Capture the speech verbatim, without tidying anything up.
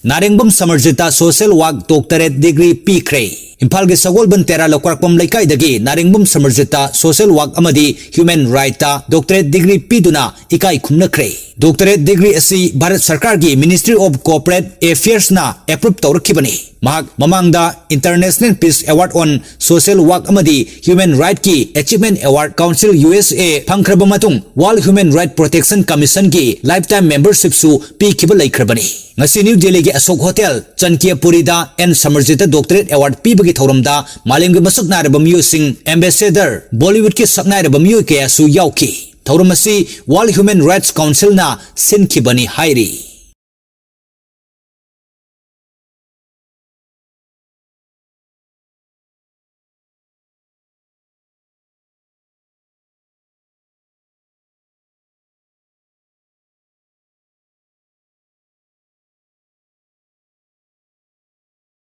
ꯅꯥꯔꯦꯡꯕꯝ ꯁꯃꯔꯖꯤꯠꯇ social work doctorate degree ꯄꯤꯈ꯭ꯔꯦ꯫ ꯏꯝꯐꯥꯜꯒꯤ ꯁꯒꯣꯜꯕꯟ ꯇꯦꯔꯥ ꯂꯧꯀꯥꯔꯛꯄꯝ ꯂꯩꯀꯥꯏꯗꯒꯤ ꯅꯥꯔꯦꯡꯕꯝ ꯁꯃꯔꯖꯤꯠꯇ social work ꯑꯃꯗꯤ human rightꯇ doctorate degree ꯄꯤꯗꯨꯅ ꯏꯀꯥꯏ ꯈꯨꯝꯅꯈ꯭ꯔꯦ꯫ Doctorate degree ꯑꯁꯤ ꯚꯥꯔꯠ ꯁꯔꯀꯥꯔꯒꯤ Ministry of Corporate Affairsꯅ approve ꯇꯧꯔꯛꯈꯤꯕꯅꯤ꯫ ꯃꯍꯥꯛ ꯃꯃꯥꯡꯗ International Peace Award on Social Work ꯑꯃꯗꯤ Human Rightꯀꯤ Achievement Award Council U S A ꯐꯪꯈ꯭ꯔꯕ ꯃꯇꯨꯡ World Human Rights Protection Commissionꯒꯤ lifetime membershipꯁꯨ ꯄꯤꯈꯤꯕ ꯂꯩꯈ꯭ꯔꯕꯅꯤ꯫ ꯉꯁꯤ ꯅ꯭ꯌꯨ ꯗꯦꯜꯂꯤꯒꯤ ꯑꯁꯣꯛ ꯍꯣꯇꯦꯜ ꯆꯟꯀꯤꯌꯥꯄꯨꯔꯤꯗ ꯑꯦꯟ ꯁꯃꯔꯖꯤꯠꯇ doctorate award ꯄꯤꯕꯒꯤ ꯊꯧꯔꯝꯗ ꯃꯥꯂꯦꯝꯒꯤ ꯃꯁꯛ ꯅꯥꯏꯔꯕ ꯃꯤꯑꯣꯏꯁꯤꯡ, ambassador, Bollywoodꯀꯤ ꯁꯛꯅꯥꯏꯔꯕ ꯃꯤꯑꯣꯏ ꯀꯌꯥꯁꯨ ꯌꯥꯎꯈꯤ꯫ ꯊꯧꯔꯝ ꯑꯁꯤ World Human Rights Councilꯅ ꯁꯤꯟꯈꯤꯕꯅꯤ ꯍꯥꯏꯔꯤ꯫